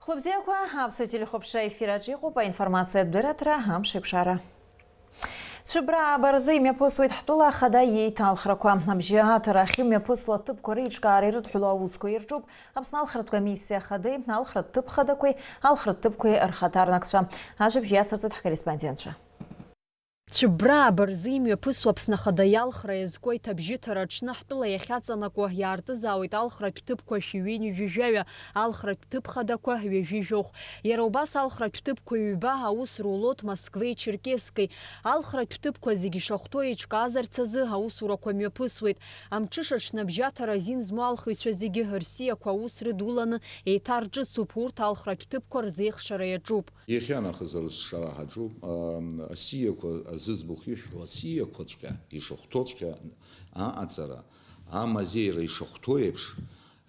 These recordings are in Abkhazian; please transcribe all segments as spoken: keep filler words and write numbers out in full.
Хәлыбзиақәа, аԥсуа телехәаԥшра ефир аҿы иҟоуп аинформациатә дырраҭара Амшеикәшара. Цәыбраа рзы имҩаԥысуеит ҳтәыла ахада иеиҭалхрақәа. Абжьы аҭара ахьымҩаԥысло аҭыԥқәа реиҿкаара ирыдҳәалоу аусқәа ирҿуп Аԥсны алхратә комиссиа ахадеи, алхратә ҭыԥ хадақәеи, алхратә ҭыԥқәеи рхаҭарнакцәа. Ажәабжь иацырҵоит ҳкорреспондентцәа. Цәыббра ааба рзы имҩаԥысуа Аԥсны Ахада иалхра иазку аиҭабжьыҭара аҽны ҳтәыла иахьаҵанакуа иаартызаауеит алхратә ҭыԥқәа шәи ҩынҩажәи жәаҩа, алхратә ҭыԥ хадақәа ҩажәи жәохә. Иара убас алхратә ҭыԥқәа ҩба аус рулоит Москвеи Черкесскеи. Алхратә ҭыԥқәа зегьы ишахәҭоу еиҿкаазарц азы аусурақәа мҩаԥысуеит. Амҽыша аҽны абжьаҭара азин змоу алхыҩцәа зегьы рсиақәа аус рыдуланы еиҭарҿыцуп, урҭ алхратә ҭыԥқәа рзеихшара иаҿуп. Иахьанахыс рызшара ҳаҿуп, аа, асиақәа, зыӡбахә ишәҳәо асиақәаҵәҟьа ишахәҭоуҵәҟьа аҟаҵара, амазеира ишахәҭоу еиԥш,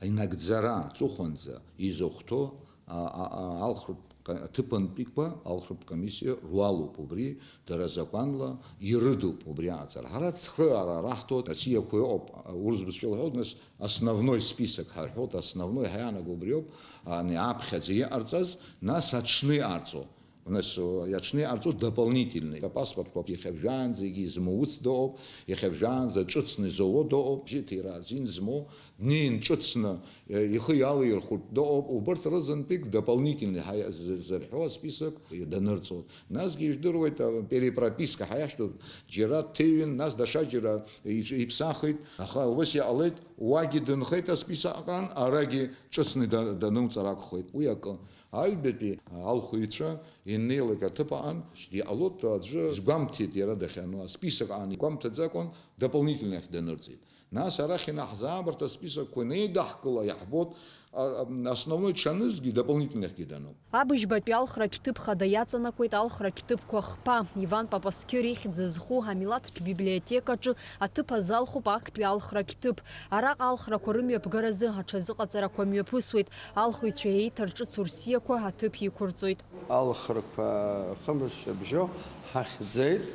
инагӡара аҵыхәанӡа изахәҭоу, а, а, а, алхратә ка-, аҭыԥантәиқәа, алхратә комиссиа руалуп убри, дара закәанла ирыдуп убри аҟаҵара. Ҳара ацхыраара раҳҭоит, асиақәа ыҟоуп, а, урыс бызшәала ҳәоит, нас, основной список ҳарҳәоит, основной ҳәа иаанаго убриоуп, ани аԥхьаӡа иҟарҵаз, нас аҽны иҟарҵо. Нас, о, аҽны иҟарҵо дополнительный. Апаспортқәа иахьа жәаанӡагьы измоуц дыҟоуп, иахьа жәаанӡа ҿыцны изауо дыҟоуп, бжьыҭира азин змоу, днеин ҿыцны, э, ихы иалаирхәыртә дыҟоуп, убырҭ рызынтәык дополнительный ҳәа з-, зырҳәо асписок данырҵоит. Насгьы ижәдыруеит, а, перепрописка ҳәа иашьҭоуп, џьара дҭыҩын, нас даҽаџьара иҿ-, иԥсахит, аха ус иҟалеит, уагьы дынхеит асписок аҟан, арагьы ҿыцны да-, дануҵар акәхоит, уи акы. Аҩбатәи алхыҩцәа инеилак аҭыԥ аҟан, иҟалоит аӡәы згәамҭеит иара дахьану, асписок аан игәамҭаӡакәан, дополнительный ахь данырҵеит. Нас арахь инаҳзаабарҭа асписокқәа инеидаҳкыла иаҳбоит, а, а, основной дшанызгьы дополнительный ахьгьы дануп. Абыжьбатәи алхратә ҭыԥ хада иаҵанакуеит алхратә ҭыԥқәа хԥа. Иван Папасқьыр ихьӡ зху амилаҭтә библиотекаҿы аҭыԥ азалхуп актәи алхратә ҭыԥ. Араҟа алхрақәа рымҩаԥгаразы аҽазыҟаҵарақәа мҩаԥысуеит. Алхыҩцәа еиҭарҿыцу рсиақәа аҭыԥ иқәырҵоит. Алхрақәа хымш абжьо ҳахьӡеит.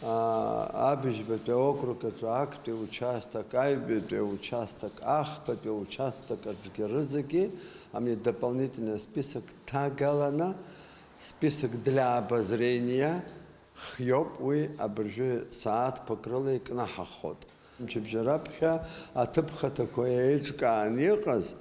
Аа, абыжьбатәи аокруг аҿы актәи аучасток, аҩбатәи аучасток, ахԥатәи аучасток аҿгьы рызегьы, ами, дополнительный список ҭагаланы, список для обозрения хиоуп, уи абыржәы сааҭқәак рыла икнаҳахоит. Мчыбжьа раԥхьа аҭыԥ хаҭақәа еиҿкаан иҟаз,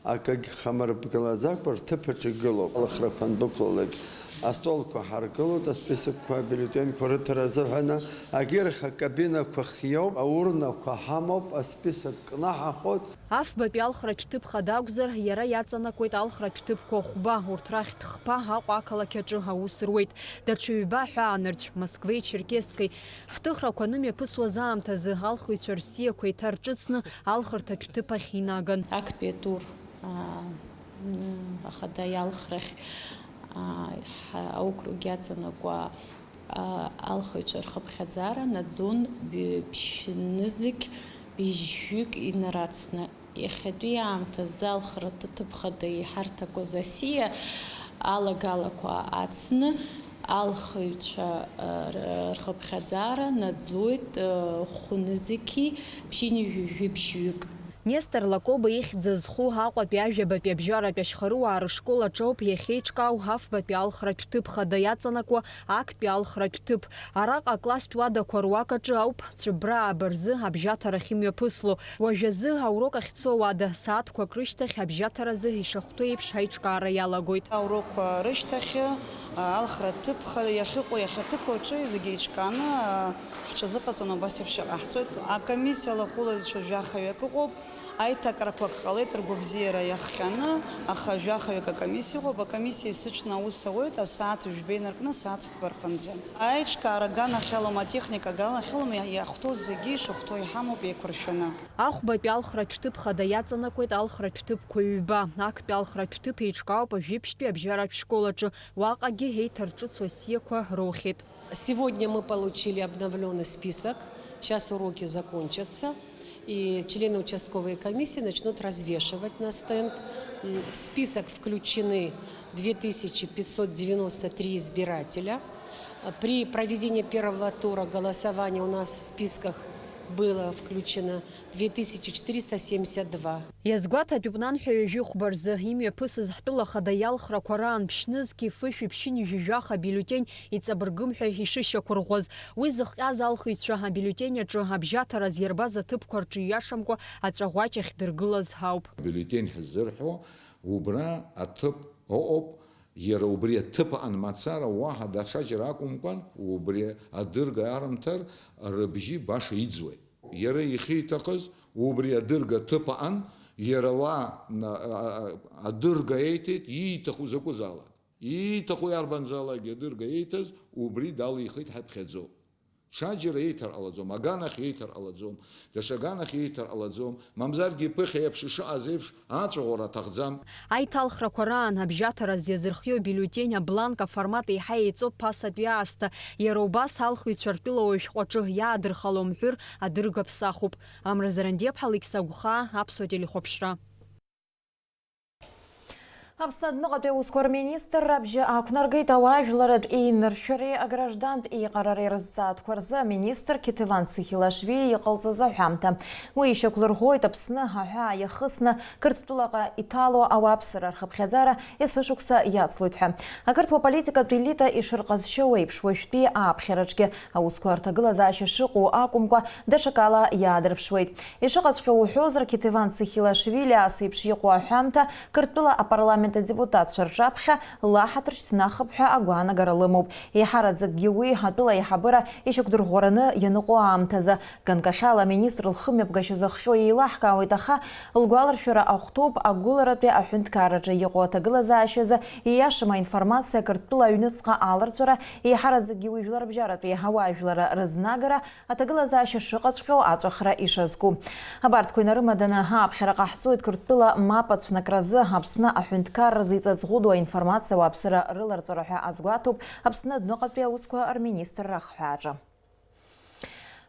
акагь хамырбгалаӡакәа рҭыԥ аҿы игылоуп. Алхрақәа андәықәлалак, астолқәа ҳаргылоит, асписокқәа, абиуллетеньқәа рыҭара азыҳәаны, агьырхь акабинақәа хиоуп, аурнақәа ҳамоуп, асписок кнаҳахоит. Афбатәи алхратә ҭыԥ хада акәзар, иара иаҵанакуеит алхратә ҭыԥқәа хәба, урҭ рахьтә хԥа Аҟәа ақалақь аҿы аус руеит. Даҽа ҩба аҳәаанырцә, Москвеи Черкесскеи. Ҳҭыхрақәа анымҩаԥысуаз аамҭазы алхыҩцәа рсиақәа еиҭарҿыцны алхырҭатә ҭыԥ ахь инаган. Актәи атур, аа, м, ахада иалхрахь, аа, ҳ-, аокруг иаҵанакуа, аа, алхыҩцәа рхыԥхьаӡара наӡон б-, ԥшьнызқь быжьҩык инарацны. Иахьатәи аамҭазы алхратә ҭыԥ хада иҳарҭақәаз асиа алагалақәа ацны, алхыҩцәа, р-, рхыԥхьаӡара наӡоит, хәнызқьи ԥшьынҩажәи бжьҩык. Нестор Лакоба ихьӡ зху Аҟәатәи ажәабатәи абжьаратәи ашьхарыуаа рышкол аҿоуп иахьеиҿкаау афбатәи алхратә ҭыԥ хада иаҵанакуа актәи алхратә ҭыԥ. Араҟа акласстә уадақәа руак аҿы ауп Цәыббра ааба рзы абжьаҭара ахьымҩаԥысло. Уажәазы аурок ахьцо ауада, сааҭқәак рышьҭахь абжьаҭаразы ишахәҭоу еиԥш аиҿкаара иалагоит. Аурокқәа рышьҭахь, а, алхратә ҭыԥ ха-, иахьыҟоу, иахьаҭыԥу аҿы зегьы еиҿкааны, а, ҳҽазыҟаҵаны убас еиԥш иҟаҳҵоит. Акомиссиа алахәылаҩцәа жәахаҩык ыҟоуп, аиҭакрақәак ҟалеит ргәабзиара иахҟьаны, аха жәахаҩык акомиссиа ыҟоуп, акомиссиа есыҽны аус ауеит асааҭ жәба инаркны асааҭ фба рҟынӡа. Аиҿкаара аганахьалома, атехника аганахьалома, иа-, иахәҭоу зегьы ишахәҭоу иҳамоуп еиқәыршәаны. Ахәбатәи алхратә ҭыԥ хада иаҵанакуеит алхратә ҭыԥқәа ҩба. Актәи алхратә ҭыԥ еиҿкаауп ажәибжьтәи абжьаратә школ аҿы, уаҟагьы еиҭарҿыцу асиақәа роухьеит. Сегодня мы получили обновлённый список. Сейчас уроки закончатся, и члены участковой комиссии начнут развешивать на стенд. М, в список включены две тысячи пятьсот девяносто три избирателя. При проведении первого тура голосования у нас в списках Было включено две тысячи четыреста семьдесят два. Иазгәаҭатәуп нанҳәа ҩажәи хәба рзы имҩаԥысыз ҳтәыла ахада иалхрақәа раан ԥшьнызқьи фышәи ԥшьынҩажәи жәаха бюллетень иҵабыргым ҳәа ишышьақәырӷәӷәаз. Уи зыхҟьаз алхыҩцәа абиуллетень аҿы абжьаҭара зирбаз аҭыԥқәа рҿы ииашамкәа аҵәаӷәач ахьдыргылаз ауп. Абиуллетень ҳзырҳәо убра аҭыԥ ыҟоуп, иара убри аҭыԥ аҟан мацара уаҳа даҽаџьара акәымкәан, убри адырга арымҭар рыбжьы баша иӡуеит. Иара ихьиҭахыз убри адырга аҭыԥ аҟан, иара уа, на-, а-, а-, адырга еиҭеит, ииҭаху закәызаалак. Ииҭаху иарбанзаалакгьы адырга еиҭаз, убри далихит ҳаиԥхьаӡоуп. Ҽаџьара еиҭар ҟалаӡом, аганахь еиҭар ҟалаӡом, даҽа аганахь еиҭар ҟалаӡом, мамзаргьы ԥыхьа еиԥш ишыҟаз еиԥш аҵәаӷәара аҭахӡам. Аиҭалхрақәа раан абжьаҭараз иазырхиоу бюллетень абланк аформат еиҳа еиҵоуп ԥасатәи аасҭа, иара убас алхыҩцәа ртәыла уаҩ шәҟәаҿы иаадырхало мҳәыр адырга ԥсахуп. Амра Зарандиаԥҳа, Алықьса Гәхаа, Аԥсуа телехәаԥшра. Аԥсны адәныҟатәи аусқәа рминистрра абжьы ақәнаргеит ауаажәларатә еиныршәареи аграждантә еиҟарареи рызҵаатәқәа рзы аминистр Қьеҭеван Цихилашвили иҟалҵаз аҳәамҭа. Уи ишьақәлырӷәӷәоит Аԥсны аҳәаа иахысны Қырҭтәылаҟа иҭало ауааԥсыра рхыԥхьаӡара есышықәса иацлоит ҳәа. Ақырҭуа политикатә елита ишырҟазшьоу еиԥш, уажәтәи ааԥхьараҿгьы аусқәа рҭагылазаашьа шыҟоу акәымкәа, даҽакала иаадырԥшуеит. Ишыҟаҵәҟьоу уҳәозар, Қьеҭеван Цихилашвили ас еиԥш иҟоу аҳәамҭа Қырҭтәыла апарламент адепутатцәа рҿаԥхьа лаҳаҭыр шьҭнахып ҳәа агәаанагара лымоуп. Еиҳараӡакгьы уи атәыла аиҳабыра ишьақәдырӷәӷәараны ианыҟоу аамҭазы. Ганкахьала аминистр лхымҩаԥгашьа зыхҟьо еилаҳкаауеит, аха лгәаларшәара ахәҭоуп агәыларатәи аҳәынҭқарраҿы иҟоу аҭагылазаашьазы ииашам аинформациа Қырҭтәыла аҩныҵҟа аларҵәара, еиҳараӡакгьы уи жәларбжьаратәи ауаажәларра рызнагара, аҭагылазаашьа шыҟаҵәҟьоу аҵәахра ишазку. Абарҭқәа инарымаданы ааԥхьара ҟаҳҵоит Қырҭтәыла мап ацәнакразы Аԥсны аҳәынҭқарразы иҵаҵӷәыдоу аинформациа ауааԥсыра рыларҵәара ҳәа азгәаҭоуп Аԥсны адәныҟатәи аусқәа рминистрра ахҳәааҿы.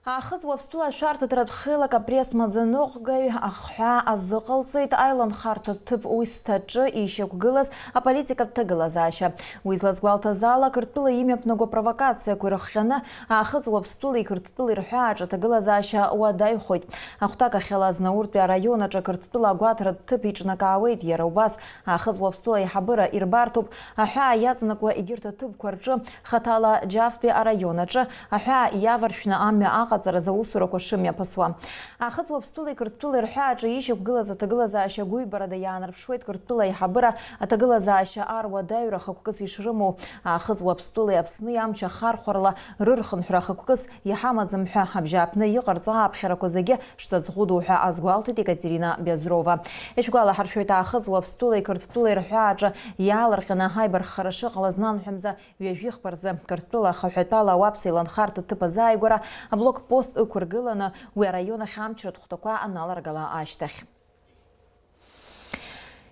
Аахыҵ Уаԥстәыла ашәарҭадаратә хеилак апресс-маӡаныҟәгаҩ ахҳәаа азыҟалҵеит аиланхарҭа ҭыԥ Уисҭаҿы ишьақәгылаз аполитикатә ҭагылазаашьа. Уи злазгәалҭаз ала, Қырҭтәыла имҩаԥнаго апровокациақәа ирыхҟьаны Аахыҵ Уаԥстәылеи Қырҭтәылеи рҳәааҿы аҭагылазаашьа уадаҩхоит. Ахәҭакахьала Азнауртәи араион аҿы Қырҭтәыла агәаҭаратә ҭыԥ иҿнакаауеит, иара убас Аахыҵ Уаԥстәыла аиҳабыра ирбарҭоуп аҳәаа иаҵанакуа егьырҭ аҭыԥқәа рҿы, хаҭала Џьафтәи араион аҿы аҳәаа иаваршәны амҩа аҟаҵаразы аусурақәа шымҩаԥысуа. Аахыҵ Уаԥстәылеи Қырҭтәылеи рҳәааҿы ишьақәгылаз аҭагылазаашьа гәыҩбарада иаанарԥшуеит Қырҭтәыла аиҳабыра аҭагылазаашьа аруадаҩра хықәкыс ишрымоу. Аахыҵ Уаԥстәылеи Аԥсни амч ахархәарала рырхынҳәра хықәкыс иҳамаӡам ҳәа абжьааԥны иҟарҵо ааԥхьарақәа зегьы шҵаҵӷәыдоу ҳәа азгәалҭеит Екатерина Бязрова. Ишәгәалаҳаршәоит, Аахыҵ Уаԥстәылеи Қырҭтәылеи рҳәааҿы иаалырҟьаны аибарххара шыҟалаз нанҳәа мза ҩажәихԥа рзы Қырҭтәыла ахаҳәатәала ауаԥс еиланхарҭа ҭыԥ азааигәара аблокпост ықәыргыланы, уи араион ахь амчратә хәҭақәа аналаргала ашьҭахь.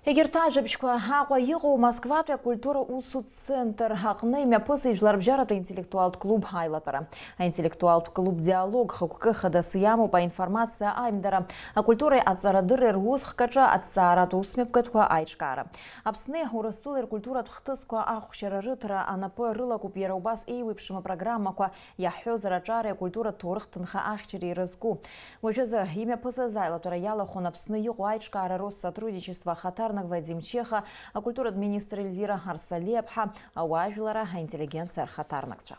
Егьырҭ ажәабжьқәа Аҟәа иҟоу Москватәи акультура усу центр аҟны имҩаԥысит жәларбжьаратәи аинтеллектуалтә клуб аилатәара. Аинтеллектуалтә клуб Диалог хықәкы хадас иамоуп аинформациа аимдара, акультуреи аҵарадырреи русхк аҿы аҭҵааратә усмҩаԥгатәқәа аиҿкаара. Аԥсни Урыстәылеи ркультуратә хҭысқәа ахәшьара рыҭара анапы рылакуп иара убас еиуеиԥшым апрограммақәа, иаҳҳәозар, аҿареи акультуратә ҭоурых ҭынха ахьчареи ирызку. Уажәазы имҩаԥысыз аилатәара иалахәын Аԥсны иҟоу аиҿкаара Россотрудничество ахаҭарнак Вадим Чеха, акультуратә министр Ельвира Арсалиаԥҳа, ауаажәлара, аинтеллигенциа рхаҭарнакцәа.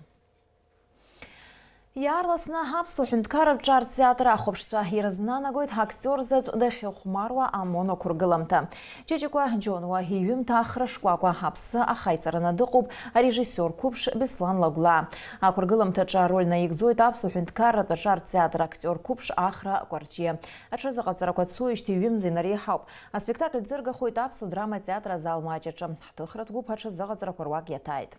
Иаарласны аԥсуа ҳәынҭқарратә ҿар театр ахәаԥшцәа ирызнанагоит актиор заҵә дахьыхәмаруа амон ақәыргыламҭа. Ҷыҷыкәа Џьонуа иҩымҭа Ахра шкәакәа аԥсы ахаиҵараны дыҟоуп арежиссиор қәыԥш Беслан Лагәлаа. Ақәыргыламҭаҿы ароль наигӡоит аԥсуа ҳәынҭқарратә аҿар театр актиор қәыԥш Ахра Кәарҷиа. Аҽазыҟаҵарақәа цоижьҭеи ҩымз инареиҳауп. Аспектакль ӡыргахоит аԥсуа драма театр азал маҷ аҿы. Ҳҭыхратә гәыԥ аҽазыҟаҵарақәа руак иаҭааит.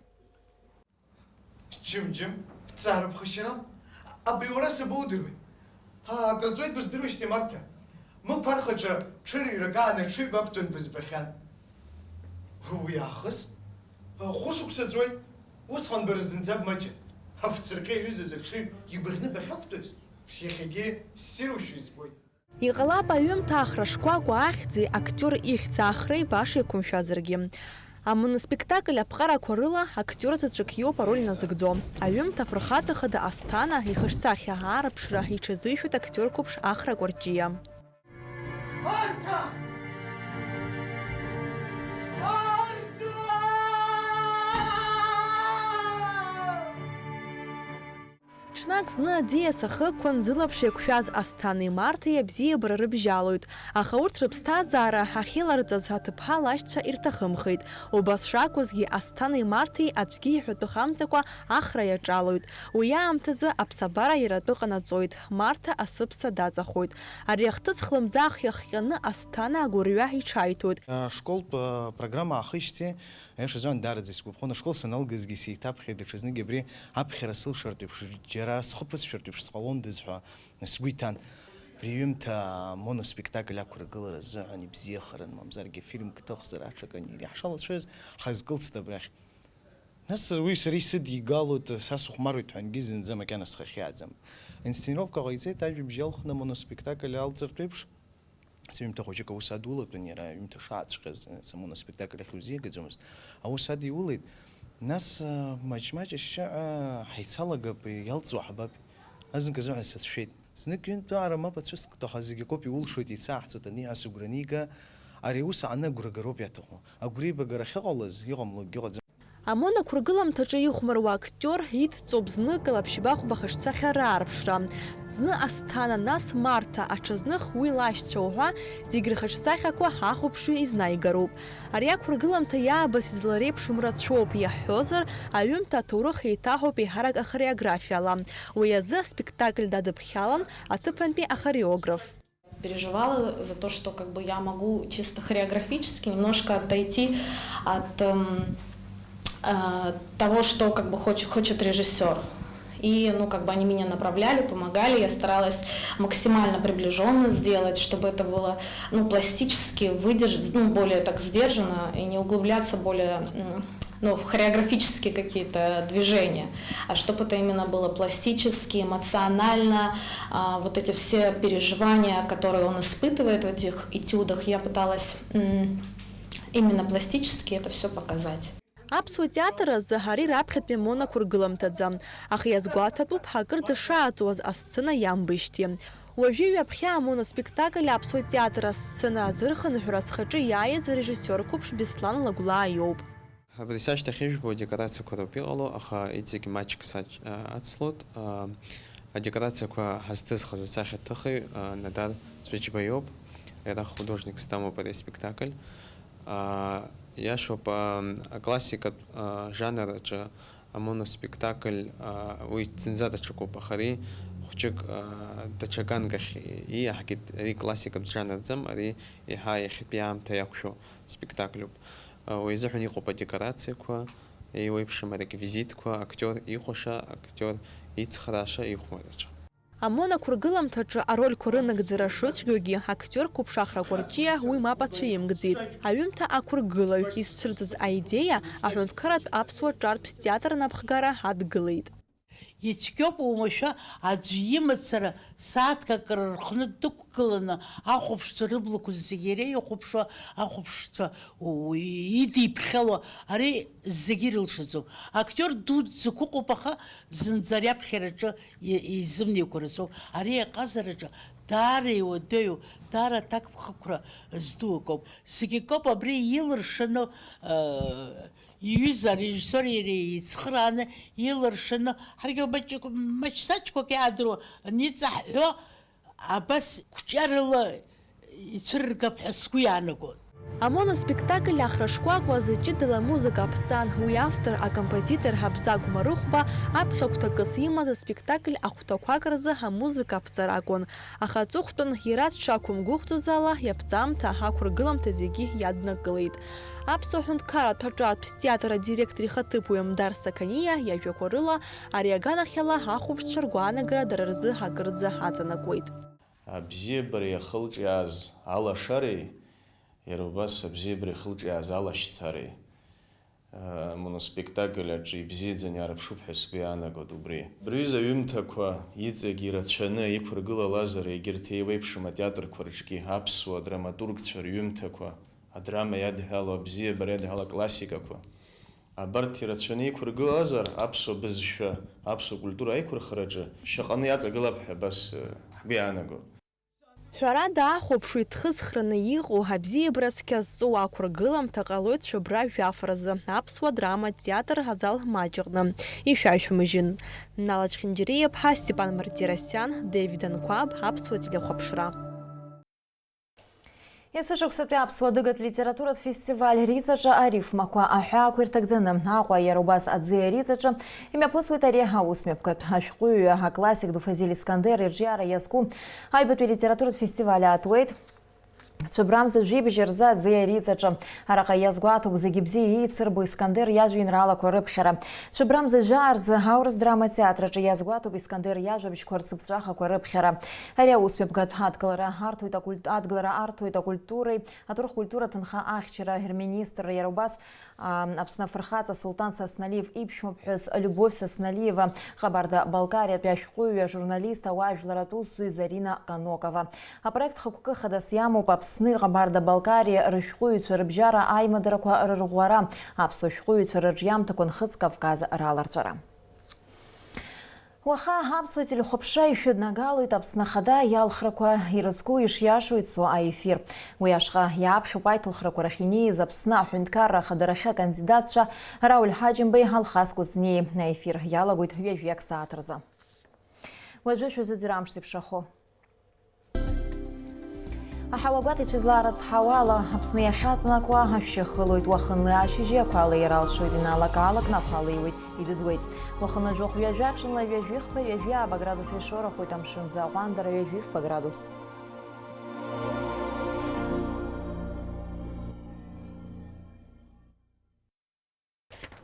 Џьым-џьым, бҵаара ԥхашьарам. Абри уара сабоудыруеи? Ҳа, акраҵуеит быздыруеижьҭеи, Марҭа. Мықә архаҿы ҽырҩрак аан аҽыҩба ақәтәан бызбахьан. Уи аахыс? Хәышықәса ҵуеит. Усҟан бара зынӡа бмаҷын. Афцырҟьы аҩызаз аҽыҩ ибыӷьны бахьақәтәаз, иахьагьы ссирушәа избоит. Иҟалап, аҩымҭа Ахра шкәакәа ахьӡи актиор ихьӡ Ахреи баша иқәымшәазаргьы. Амоноспектакль аԥҟарақәа рыла актиор заҵәык иоуп ароль назыгӡо. Аҩымҭа афырхаҵа хада Асҭана ихаҿсахьа аарԥшра иҽазыҩшәоит актиор қәыԥш Ахра Кәарҷиа. Марҭа! Марҭа! Ҽнак зны аӡиас ахықәан зылаԥш еиқәшәаз Асҭанеи Марҭеи абзиабара рыбжьалоит, аха урҭ рыԥсҭазаара ахьеиларҵаз аҭыԥҳа лашьцәа ирҭахымхеит. Убас шакәызгьы, Асҭанеи Марҭеи аӡәгьы иҳәатәы хамҵакәа Ахра иаҿалоит. Уи аамҭазы аԥсабара иара атәы ҟанаҵоит, Марҭа асыԥса даҵахоит. Ари ахҭыс хлымӡаах иахҟьаны Асҭана агәырҩа иҽаиҭоит. Ашколтә, э, программа аахижьҭеи, аиашазы, даараӡа исгәаԥхон. Ашкол саналгазгьы сеиҭаԥхьеит, даҽазныкгьы абри аԥхьара сылшартә еиԥш, џьара схы ԥысшәартә еиԥш сҟалондаз ҳәа сгәы иҭан. Абри аҩымҭа амоноспектакль ақәыргылара азыҳәан ибзиахарын, мамзаргьы фильмк ҭыхзар аҽакын, иаҳшалацәажәоз ҳазкылст абрахь. Нас уи сара исыдигалоит, са сыхәмаруеит ҳәангьы зынӡа макьана схы ахьиааӡам. Инсценировка ҟаиҵеит, ажәабжь иалхны амоноспектакль алҵыртә еиԥш, сҩымҭа хәыҷык аус адулатәын, иара аҩымҭа шааҵәҟьаз, самоноспектакль ахь иузигаӡомызт. Аус адиулеит. Нас, маҷ-маҷ ашьшьыҳәа ҳаицалагап, иалҵуа ҳбап. Азнык азыҳәан сацәшәеит. Знык ҩынтәаара мап ацәыскт, аха зегь акоуп, иулшоит, еицааҳҵоит аниҳәа сыгәра анига, ари аус ааны агәра гароуп иаҭаху. Агәреибагара ахьыҟалаз, иҟамлогьы ыҟаӡам. Амон ақәыргыламҭаҿы ихәмаруа актиор идҵоуп зны Калаԥшьба хәба хаҿсахьа раарԥшра. Зны Асҭана, нас Марҭа, аҽазных уи лашьцәа уҳәа, зегь рхаҿсахьақәа ҳахәаԥшҩы изнаигароуп. Ари ақәыргыламҭа иаабац излареиԥшым рацәоуп, иаҳҳәозар, аҩымҭа аҭоурых еиҭаҳауп еиҳарак ахореографиала. Уи азы аспектакль дадыԥхьалан аҭыԥантәи ахореограф. Переживала за то, что как бы я могу чисто хореографически немножко отойти от, эм, э, того, что как бы хоч-, хочет режиссёр. И, ну, как бы они меня направляли, помогали. Я старалась максимально приближённо сделать, чтобы это было, ну, пластически выдержать, ну, более так сдержанно и не углубляться более, м, ну, в хореографические какие-то движения, а чтобы это именно было пластически, эмоционально, а, вот эти все переживания, которые он испытывает в этих этюдах, я пыталась, м, именно пластически это всё показать. Аԥсуа театр азы ари раԥхьатәи амонақәыргыламҭаӡам, аха иазгәаҭатәуп ҳакырӡа шааҵуаз асцена иамбеижьҭеи. Уажәы ҩаԥхьа амоноспектакль аԥсуа театр асцена азы рхынҳәра зхаҿы иааиз арежиссиор қәыԥш Беслан Лагәлаа иоуп. Абри сашьҭахь ижәбо адекорациақәа роуп иҟало, аха иҵегь маҷк сач-, а, ацлоит. А, адекорациақәа ҳазҭызхыз асахьаҭыхҩы, а, Надар Цәыџьба иоуп. Иара художникс дамоуп ари аспектакль. А, иашоуп, а, аклассикатә, а, жанр аҿы амоноспектакль, а, уи зынӡа даҽакуп, аха ари хәҷык, а, даҽа гангахь ииаҳгеит, ари классикатә жанрӡам, ари еиҳа иахьатәи аамҭа иақәшәо спектакльуп. Уи азыҳәан иҟоуп адекорациақәа, еиуеиԥшым ареквизитқәа, актиор ихәаша, актиор ицхрааша ихәмараҿы. Амон ақәыргыламҭаҿы арольқәа рынагӡара шыцәгьоугьы, актиор қәыԥш Ахра Кәарҷиа уи мап ацәимкӡеит. Аҩымҭа ақәыргылаҩ изцәырҵыз аидеиа аҳәынҭқарратә аԥсуа ҿартә театр анапхгара адгылеит. Ицәгьоуп, уамашәа аӡәы имацара сааҭк акы рыхны дықәгыланы, ахәаԥшцәа рыблақәа зегьы иара ихәаԥшуа, ахәаԥшцәа у-, идиԥхьало, ари зегьы ирылшаӡом. Актиор дуӡӡак ыҟоуп, аха зынӡа ари аԥхьараҿы и-, изымнеиқәаразоуп. Ари аҟазараҿы даара иуадаҩу, даара аҭакԥхықәра зду акоуп. Зегь акоуп абри илыршаны, э, Иҩыза арежиссиор иареи еицхырааны илыршаны, ҳаргьы маҷ-, маҷсаҷқәак иаадыруа аниҵаҳҳәо, абас қәҿиарала ицәырыргап ҳәа сгәы иаанагон. Амон аспектакль Ахра шкәакәа азы ҷыдала амузыка аԥҵан, уи автор, акомпозитор Ҳабзагә Марыхәба аԥхьа гәҭакыс имаз аспектакль ахәҭақәак рзы амузыка аԥҵара акәын, аха аҵыхәтәан иара дшақәымгәыӷӡоз ала иаԥҵамҭа, ақәыргыламҭа зегьы иаднакылеит. Аԥсуа ҳәынҭқарратә аҿартә театр адиректор ихаҭыԥуаҩ Мдар Сақаниа иажәақәа рыла, ари аганахьала ахәаԥшцәа ргәаанагара дара рзы акырӡа аҵанакуеит. Абзиабареи ахылҿиааз алашареи, иара убас абзиабареи ахылҿиааз алашьцареи, а, моноспектакль аҿы ибзиаӡаны иаарԥшуп ҳәа сгәы иаанагоит убри. Абри аҩыза аҩымҭақәа иҵегь ирацәаны иқәыргылалазар, егьырҭ еиуеиԥшым атеатрқәа рҿгьы аԥсуа драматургцәа рҩымҭақәа адрама иадҳәалоу, абзиабара иадҳәалоу аклассикақәа. Абарҭ ирацәаны иқәыргылазар, аԥсуа бызшәа, аԥсуа культура аиқәырхараҿы шьаҟаны иаҵагылап ҳәа абас, э, ҳгәы иаанаго. Ҳәарада, ахәаԥшҩы иҭхысхраны иҟоу абзиабара цқьа зҵоу ақәыргыламҭа ҟалоит Шәыбра жәаф рзы, аԥсуа драматә театр азал маҷ аҟны, ишәаҩ-шәмыжьын. Нала Чхинџьариа-ԥҳа, Степан Мартиросиан, Девид Анқәаб, Аԥсуа телехәаԥшра. Есышықәсатәи аԥсуа адыгатә литературатә фестиваль Риҵаҿы арифмақәа аҳәаақәа ирҭагӡаны Аҟәа, иара убас Аӡиа Риҵаҿы имҩаԥысуеит ари аусмҩаԥгатә. Ашәҟәыҩҩы, аклассик ду Фазиль Искандер ирҿиара иазку аҩбатәи алитературатә фестиваль аатуеит. Цәыбрамза жәибжь рзы Аӡиа Риҵаҿы. Араҟа иазгәаҭоуп зегьы бзиа еицырбо Искандер иажәеинраалақәа рыԥхьара. Цәыбрамза жәаа рзы аурыс драма театраҿы иазгәаҭоуп Искандер иажәабжьқәа рцыԥҵәахақәа рыԥхьара. Ари аусмҩаԥгатә адгылара арҭоит акульт-, адгылара арҭоит акультуреи аҭоурых культура ҭынха ахьчара рминистрра, иара убас, а, Аԥсны афырхаҵа Сулҭан Сасналиев иԥшәмаԥҳәыс Любовь Сасналиева, Ҟабарда-Балкариатәи ашәҟәыҩҩы, ажурналист, ауаажәларатә усзуҩ Зарина Канокова. Апроект хықәкы хадас иамоуп Аԥсни Ҟабарда-Балкариа рышәҟәыҩҩцәа рыбжьара аимадарақәа рырӷәӷәара, аԥсуа шәҟәыҩҩцәа рырҿиамҭақәа Нхыҵ Кавказ раларҵәара. Уаха аԥсуа телехәаԥшра ишәыднагалоит Аԥсны Ахада иалхрақәа ирызку ишиашоу ицо аефир. Уи ашҟа иааԥхьоуп аиҭылхрақәа рахь инеиз Аԥсны аҳәынҭқарра ахадарахьы акандидатцәа Рауль Ҳаџьымбеи, Алхас Кәыҵниеи. Аефир иалагоит ҩажәиак сааҭ рзы. Уажәы шәазыӡырҩ амш зеиԥшрахо. Аҳауагәаҭаҩцәа излаарыцҳауа ала, Аԥсны иахьаҵнакуа ашәшьы хылоит, уахынла ашьыжьи ақәа алеира алшоит, иналак-аалакны ақәа леиуеит, идыдуеит. Уахынла жәохә ҩажәа, ҽынла ҩажәи хԥа, ҩажәи ааба градус ишоурахоит, амшын ӡы аҟәандара ҩажәи фба градус.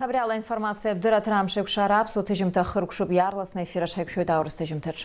Абри ала аинформациатә дырраҭара Амшеикәшара аԥсуа ҭыжьымҭа ахыркәшоуп, иаарласны аефир аҿы ҳаиқәшәоит аурыс ҭыжьымҭаҿ.